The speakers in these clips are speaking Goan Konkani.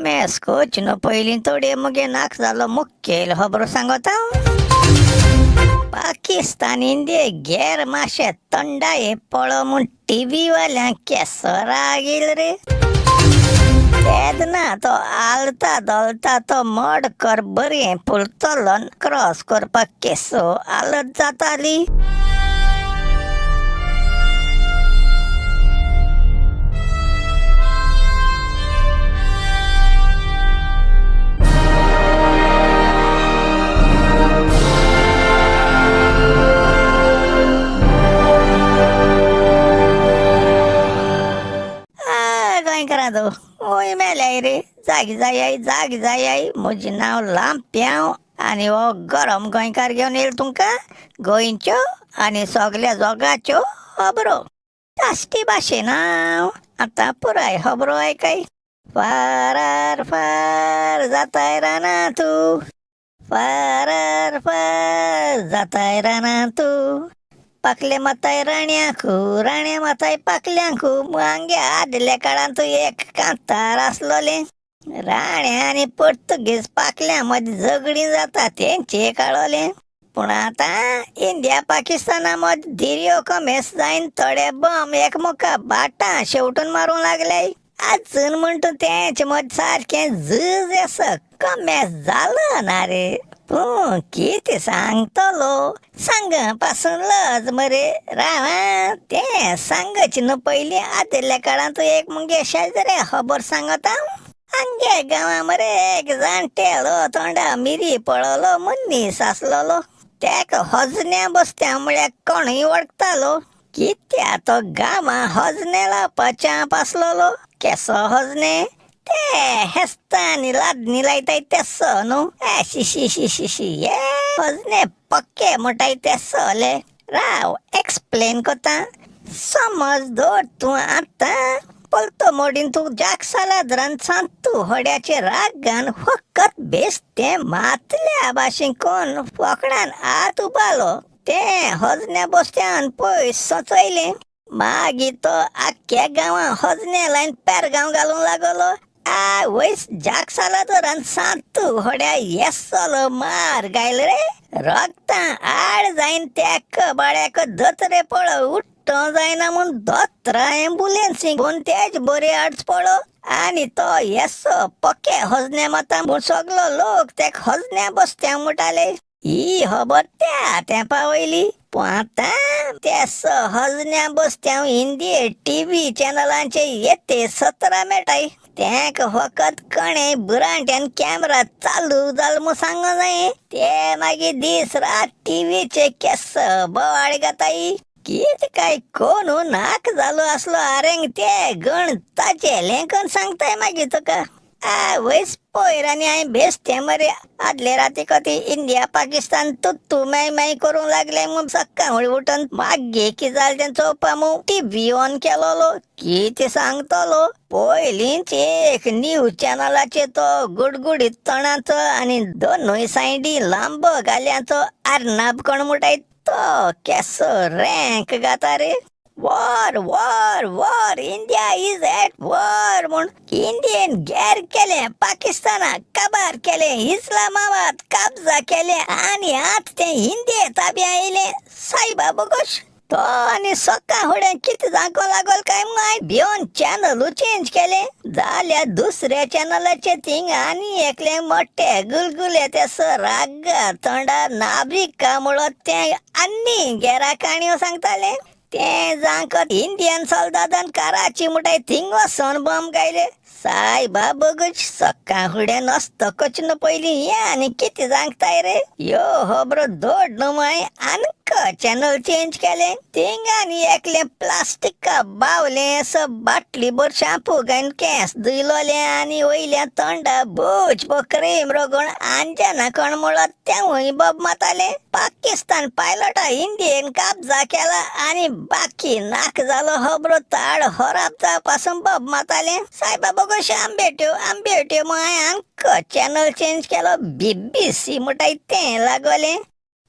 कोमेस कोच न्हू पयलीं तोडये मुगे नाक जालो मुखेल खबरो सांगता. पाकिस्तान इंडिये गेर मातशें तंडाये पळो म्हूण टीव्ही वाल्यांक केसो राग येयल रे. तेन्ना तो आलता धोलता तो मडकर बरें पुलतलो क्रॉस करपाक केसो हालत जाताली. गोंयकारां वय मेल्याय रे, जाग जायाय जाग जायाय. म्हजें नांव लांप्यांव आनी हो गरम गोंयकार घेवन येयलो तुमकां गोंयच्यो आनी सगल्या जगाच्यो खबरो साश्टी भाशेन. हांव आतां पुराय खबरो आयकाय. फारार फार जाताय राना तूं, फारार फार जाताय राना तूं, पाकले माताय राण्याकू, राण्या माताय पाकल्यांकू. आमगे आदल्या काळांत एक कांतार आसलोलें. राण्या आनी पोर्तुगीज पाकल्या मदीं झगडीं जाता तेंचे काळोलें. पूण आतां इंडिया पाकिस्ताना मदीं धिरयो कमेस जायन थोडे बॉम्ब एकमुखा बाटां शेवटून मारूंक लागले. आजून म्हणटा तेंचे मदीं सारकें झूज आसा, कमेस जालो ना रे. पूण कितें सांगतलो, सांग पासून लज मरे. राव आं, तें सांगच न्हू पयलीं आदल्या काळांत एक मुगे शेजऱ्या खबर सांगता. आमगे गांवां मरे एक जाणटेलो तोंडा मिरी पळोलो मनीस आसलोलो. तेका हजन्या बसत्या म्हळ्यार कोणूय वळखतालो. कित्या तो गांवां हजने लावपाच्या आसलोलो. केसो हजने ते हेस्ता आनी लादनी लायताय तेसो न्हू. शी शी शी शी शी, हे हजने पक्के म्हणटाय तेसोले. राव एक्सप्लेन कोता, समज धर तूं आतां पलतो मोडीन तूं जाकसालाद्रान सांतू होड्याचे रागान फकत बेस्तें मातल्या भाशेन कोण फोकणान हात उबालो. तें हजन्या बसत्यान पयस सोंचयलें. मागीर तो आख्ख्या गांवां हजने लायन पेरगांव घालूंक लागलो. आ वयस जाकसालादोरान सांतू होड्या येसलो मार गायलो रे. रगतां आड जायन त्या कबाड्याक धतरे पळो उठ्ठो जायना म्हूण धोतरा एम्बुलन्सीक घेवन तेज बरी हाडच पळो. आनी तो येसो पक्के हजन्या माता म्हूण सगलो लोक तेका हजन्या बसत्या म्हणटाले. ही खबर त्या तेंपा वयली. पूण आतां ते हजन्या बसत्या हिंदी टीव्ही चॅनलांचे येते 17 मेळटाय. तेंका फकत कणे बुरांट्यान कॅमेरा चालू जालो म्हूण सांगो जाय, ते मागीर दीस रात टीव्हीचे केस बोवाळ घाताय. कितें काय कोण नाक जालो आसलो आरेंग ते गण ताजेलें कोण सांगताय मागीर तुका. आ वयस पयर आनी हांवें बेस्तें मरे आदले राती कती इंडिया पाकिस्तान तुत्तू माय माय करूंक लागले म्हूण सक्काळ उठून मागीर कितें जालें तें चोवपा म्हूण टीव्ही ऑन केलोलो. कितें सांगतलो, पयलींच एक न्यूज चॅनलाचेर तो गुडगुडीत तोंडाचो आनी दोनूय सायडी लांब गाल्यांचो अर्नाब कोण म्हणटाय तो केसो रँक गाता रे. War war war, India is at war म्हूण इंडियन गेर केलें, पाकिस्तानाक काबार केलें, इस्लामाबाद कब्जा केलें आनी आतां तें इंडिये ताब्या येयलें. सायबा बोगोश तो आनी सकाळ फुडें कितें जावंक लागल काय म्हूण हांवें भिवन चॅनलू चेंज केलें. जाल्यार दुसऱ्या चॅनलाचेर थिंग आनी एकलें मोट्टे गुलगुले तेसो रागा तोंडा नाबिका म्हणत तें आनी गेरा काणयो सांगतालें. तें जांकत इंडियन सोल्दादान कराची म्हणटाय थिंग वचोन बॉम्ब गायले. सायबा बगूच सकाळ फुडें नसतकच न्हू पयलीं हें आनी कितें सांगताय रे. ह्यो खबरो दोड न्हू हांवें आनीक चॅनल चेंज केलें. थिंग आनी एकलें प्लास्टिका बावलें असो बाटली भर शाम्पू घायन केंस धुयलोलें आनी वयल्या तोंडा बोच क्रीम रगोवन अंजना कोण म्हणत तेवूय बोब मातालें. पाकिस्तान पायलटा इंडियेन कब्जा केला आनी बाकी नाक जालो खबरो ताड खराब जावपासून बोब मातालें. सायबा बोगोश आंबेट्यो आंबेट्यो म्हूण हांवें आनीक चॅनल चेंज केलो. बीबीसी म्हणटाय तें लागोलें.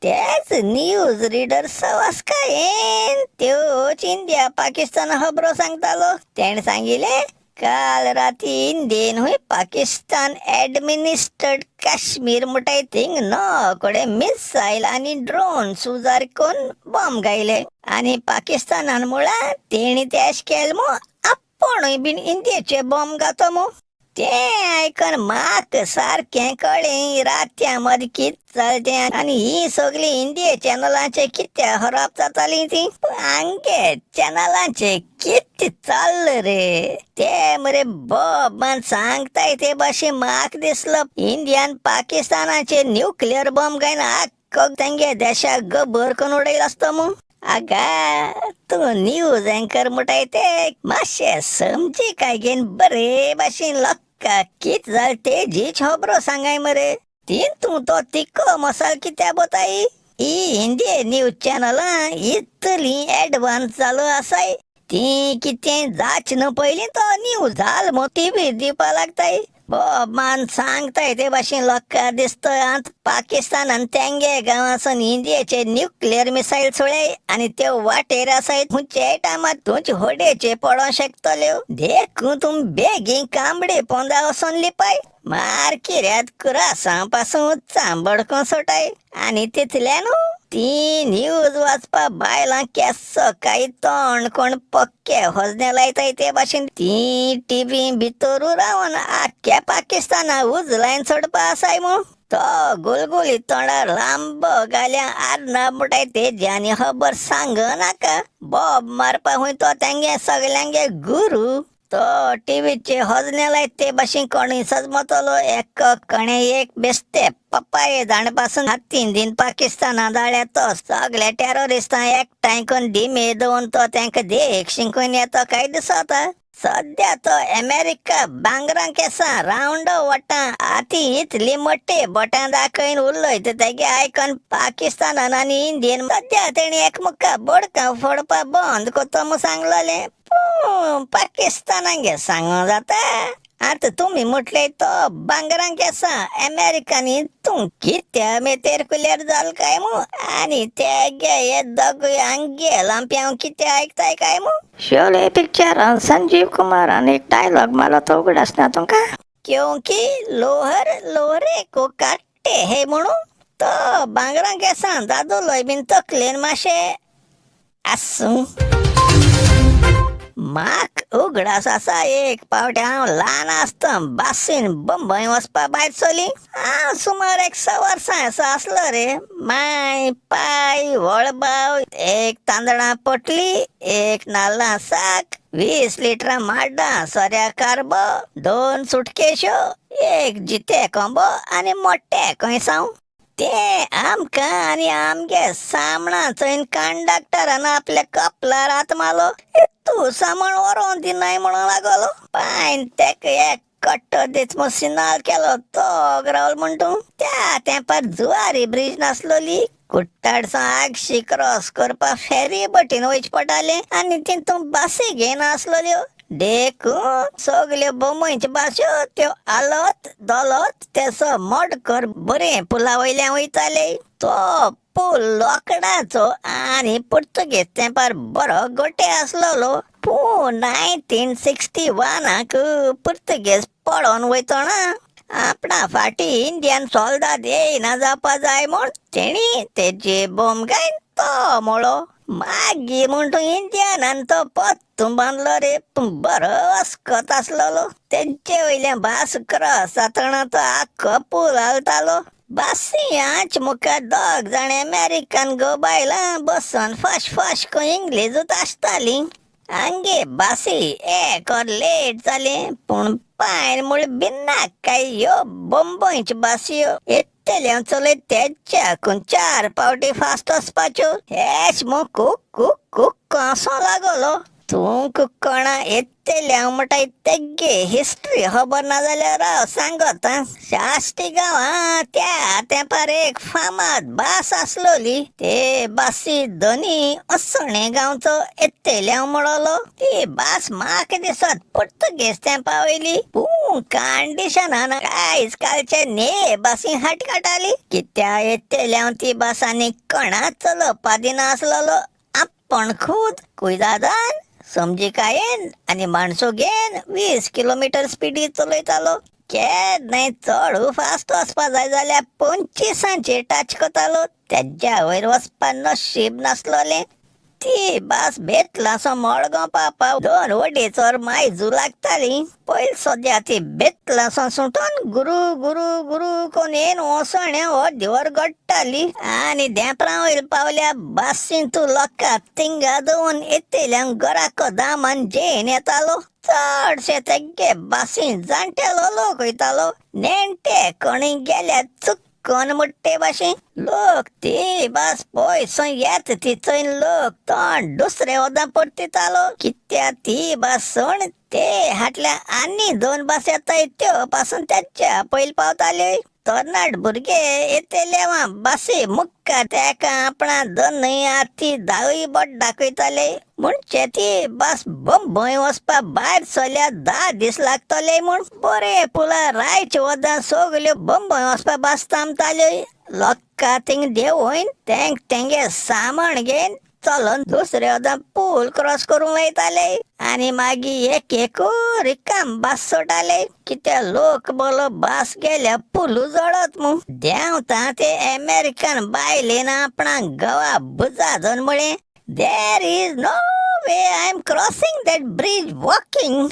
तेच न्यूज रिडर सवास्कायेन त्योच इंडिया पाकिस्तान खबरो सांगतालो. तेणें सांगिल्लें काल राती इंडियन हुंय पाकिस्तान ऍडमिनिस्टर्ड काश्मीर म्हणटाय थिंग नो कडे मिसायल आनी ड्रोन सुजार करून बॉम्ब घायले आनी पाकिस्तानान म्हळां तेणी ते अशें केलें मू आपूणय बीन इंडियेचे बॉम्ब घातो मू. तें आयकून म्हाक सारकें कळ्ळें रातच्या मदीं कितें जालें तें आनी ही सगळीं इंडिये चॅनलांचेर कित्याक खराब जातालीं ती. आमगे चॅनलांचेर कितें चल्लां रे ते मरे बोबान सांगताय ते भाशेन म्हाक दिसलो इंडियान पाकिस्तानाचेर न्युक्लियर बॉम्ब घायन आख्खो तेंगे देशाक गोबर करून उडयलो आसतो मू. आगा तूं न्यूज अँकर म्हणटाय ते मातशें समजिकाय घेवन बरे भाशेन लोकांक कितें जालें तेजीच खबरो सांगाय मरे. तितूं तो तिको मसाल कित्याक बोताय. ही हिंदी न्यूज चॅनलां इतलीं एडवान्स जालो आसाय ती कितें जाच न्हू पयलीं तो न्यूज जाल मू टिवीर दिवपा लागताय. बोबान सांगताय ते भाशेन लोकांक दिसता आतां पाकिस्तानान तेंगे गांवासून इंडियेचे न्युक्लियर मिसायल सोडले आनी त्यो वाटेर आसाय खंयच्याय टायमार तुमचे होडयेचे पडोंक शकतल्यो. देखून तुमी बेगीन कांबडे पोंदा वचोन लिपाय. मार्किऱ्यात कुरासां पासून चांबडको सोटाय आनी तितल्यान ती न्यूज वाचपा बायलां केसो काय तोंड कोण पक्के हजने लायताय ते भाशेन ती टिवी भितर रावन आख्ख्या पाकिस्ताना उजलायन सोडपा आसाय मू. तो गुलगुली तोंडार लांबो घाल्या आर्ना म्हणटाय तेज्यानी खबर सांग नाका. बोब मारपा हुंय तो तेंगे सगल्यांगे गुरू. तो टिवीचे हजने लायत ते भाशेन कोणूय सजमतलो एक कणे एक बेस्ते पप्पाये जाण पासून हातीन दिन पाकिस्ताना जाळ्या तो सगल्या टेररिस्टां एकठांय करून दिमे दवरून तो तेंका देख शिंकून येता काय दिसता. सद्या तो अमेरिका भांगरां केसां रावंडो वटां आती इतली मोटी बोटां दाखयन उलयता तेगे आयकून पाकिस्तानान आनी इंडियन सद्या तेणी एकमुका बोडकां फोडपा बंद करता म्हूण सांगलेलें. पूण पाकिस्तानांगे सांगूं जाता. आतां तुमी म्हटलें तो भांगरां केसां अमेरिकान तूं कित्या मेतेर कुल्यार जाल काय मू आनी तेगे हे दोगूय आंगे लांप्यांव कितें आयकताय काय मू. शोले पिक्चरान संजीव कुमारान एक डायलॉग मारलो तो उगडास ना तुमकां? क्योंकि लोहर लोहरे को काट्टे हे म्हणून तो भांगरां केसां दादोलोय बीन तकलेन मातशें आसूं. म्हाक उगडास आसा एक पावटी हांव ल्हान आसतना बासीन बंबय वचपा भायर सरली. हांव सुमार एक स वर्सां असो आसलो रे. माय पाय व्हडभाव एक तांदळां पोटली एक नाल्लां साक 20 लिटरां माड्डां सोऱ्या कारबो 2 सुटकेश्यो एक जिते कोंबो आनी मोट्टे कोंयसांव. ते आमकां आनी आमगे सामणा चोयन कंडक्टरान आपल्या कपलार हात मारलो. तूं सामान व्हरोन दिनाय म्हणूंक लागलो. पायन तेका एक कट्टो दीत म्हूण सिनाल केलो तो ग्रावल म्हण तूं. त्या तेंपार जुवारी ब्रीज नासलोली. कुट्टाडसां आगशी क्रॉस करपा फेरी बोटीन वयचें पडटालें आनी तितून बासी घेयनासलोल्यो. देखून सगल्यो बोंबयच्यो बास्यो त्यो आलत दलत तेसो मडकर बरें पुला वयल्यान वयताले. तो पूल लोकडाचो आनी पुर्तुगेज तेंपार बरो गोटे आसलोलो. पूण 1961 पुर्तुगेज पळोवन वयतना आपणा फाटी इंडियन सोल्दाद येयना जावपा जाय म्हूण तेणी तेजे बॉम्ब घायन तो मोळो. मागीर म्हूण तूं इंडियनान तो पत्तून बांदलो रे. पूण बरो अस्कत आसलोलो. तेंचे वयल्यान भास क्रॉस जातना तो आख्खो पूल हालतालो. बासी आंच मुखार दोग जाण अमेरिकन गो बायलां बसून फास्ट फास्ट खंय इंग्लेजूच आसतालीं. आंगे बासी एक वर लेट जालें पूण पायन म्हूण भिन्नाक काय ह्यो बंबयच्यो बासयो येतल्यो चलयत तेच्याकून 4 पावटी फास्ट वचपाच्यो. हेच म्हूण कूक कूक कूक असो लागलो. तुमकां कोणा येतल्या म्हणटाय तेगे हिस्ट्री खबर ना जाल्यार राव सांगत. साश्टी गांवां त्या तेंपार एक फामाद बास आसलोली. ते बासी धनी असणे गांवचो येतल्या म्हणलो. ती बास म्हाका दिसत पुर्तुगेज तेंपा वयली. पूण कंडिशनान आयज कालचे ने बासी हाट काडटाली. कित्या येतल्या ती बास आनी कोणाक चलोवपा दिनासलेलो. आपूण खूद कुयदादान समजिकायेन आनी माणसुगेन 20 किलोमिटर स्पिडीर चलयतालो. केन्नाय चड फास्ट वचपा जाय जाल्यार 25 टच करतालो. तेज्या वयर वचपा नशीब नासलोलें. ती बस बेतलासो मडगांव पावपा 2 वडेच वर मायजू लागताली. पयलीं सद्या ती बेतलासो सुटून गुरू गुरू गुरू कोण येन वसण अर्दी वर गडटाली आनी देंपरां वयर पावल्या बसीन तूं लोकां थिंगा दवरून येतल्यांक घराको दामान जेन येतालो. चडशे तेगे बसीन जाणटेलो लोक वयतालो. नेणटे कोणूय गेल्यार चुक्कोन मुट्टे भाशेन लोक ती बस पयसो येत ती थंय लोक तोंड दुसरे वदां परतितालो. कित्याक ती बस सोड ते हाटल्या आनी 2 बस येताय त्यो पासून तेच्या पयलीं पावताल्यो. तरणाट भुरगे येतले बसी मुक्कार तेका आपणा 2 हाती 10 बोट दाखयताले. म्हणजे ती बस बंबय वचपा भायर सरल्यार 10 दीस लागतले म्हूण. बरें पुला रायचे वदां सगल्यो बंबय वचपा बस थांबताल्यो. लोकां थिंग देंवोन तेंक तेंगे सामान घेवन चलोन दुसरे वदां पूल क्रॉस करूंक वयताले आनी मागीर एक एक रिकाम बस सोडटाले. कित्याक लोक बोलो बस गेल्या पुलू जळत म्हूण. देंवता ते अमेरिकन बायलेन आपणा घोवा भुजा धरून म्हळें, there is no way I am crossing that bridge walking.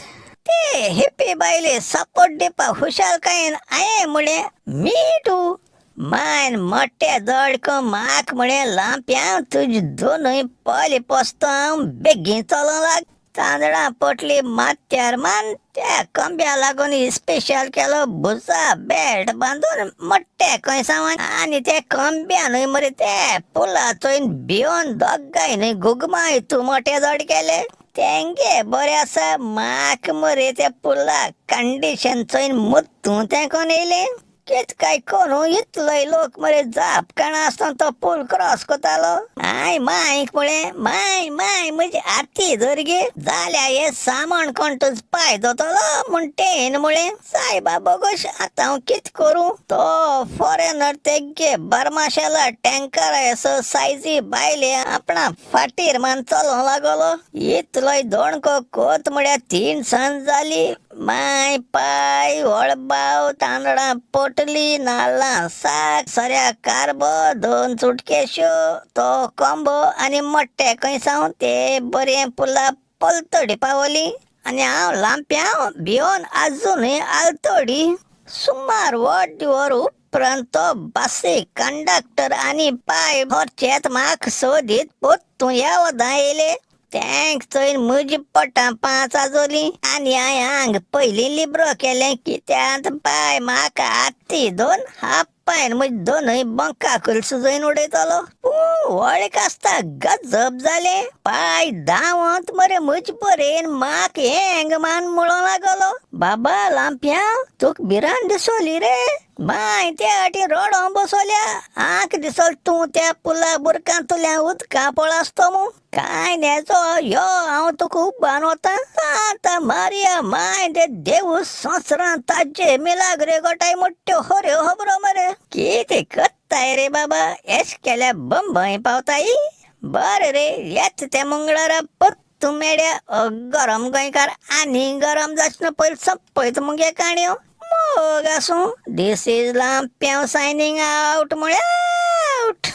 ते हिप्पी बायले सपोर्ट दिवपाक खुशालकायेन हांयें म्हळें, मी टू. मायन मोटे दडको म्हाक म्हळें, लांप्यांव तुजे दोनूय पयले पोसतो हांव बेगीन चलोंक लाग. तांदळां पोटली माथ्यार मान त्या कोंब्या लागून स्पेशल केलो भुजा बेल्ट बांदून मोट्टे खंय सावन आनी ते कोंब्यानूय मरे ते पुला चोयन भिवन दोगांयनूय गुगमाय तूं मोटे जड केले. तेंगे बरें आसा म्हाक मरे त्या पुला कंडिशन चोयन मुत्तूं तें कोण येयलें. कित काय करूं इतलोय लोक मरे जाप काणा आसतना तो पूल क्रॉस करतालो. हांय मायक म्हळें, माय माय म्हजी आती धर गे जाल्यार हें सामान कोण तुज पांय धोतलो म्हूण तेणें म्हळें. सायबा बोगोश आतां हांव कित करूं. तो फॉरेनर तेगे बर्माशेला टँकर असो सायजी बायले आपणा फाटीर मान चलोंक लागलो. इतलोय दोणको कोत म्हळ्यार 3 सांज जाली. माय पाय वळबाव तांदळां पोटली नाल्लां साक सऱ्या कारबो 2 चुटकेश्यो तो कोंबो आनी मोट्टे खंय सावन ते बरें पुला पलतडी पावली आनी हांव लांप्यांव भिवन आजुनूय आलतडी. सुमार अर्दी वर उपरांत तो बसी कंडक्टर आनी पाय भरचेत म्हाक सोदीत पोत्तून ह्या वदां येयले. तेंक चोयन म्हजी पोटां 5 आजोली आनी हांवें आंग पयलीं लिब्रो केलें कित्याक पाय म्हाका आती 2 हाफ पायन म्हजी दोनूय बंका कयल सुजोवन उडयतलो. पूण वळख आसता गजब जालें. पाय धांवत मरे म्हजे परेन म्हाक हेंग मान म्हणूंक लागलो, बाबा लांप्यांव तुका भिरांत दिसोली रे. माय त्या आटी रडों बसोल्या. आंक दिसल तूं त्या पुला बुरकांतल्या उदका पळासतो म्हूण. कांय नेजो यो हांव तुका उबान वता. आतां मारया माय ते देवू संवसारांत ताजे मिलाग्रे गोटाय मोट्यो खऱ्यो खबरो मरे. कितें करताय रे बाबा, एश केल्या बंबय पावताय. बरें रे येत ते मंगळारा पत्तू मेळ्या गरम गोंयकार आनी गरम जाचना पयलीं सोंपयत मुगे काणयो. मोग आसूं. This is Lampiao signing out म्हळ्यार आउट.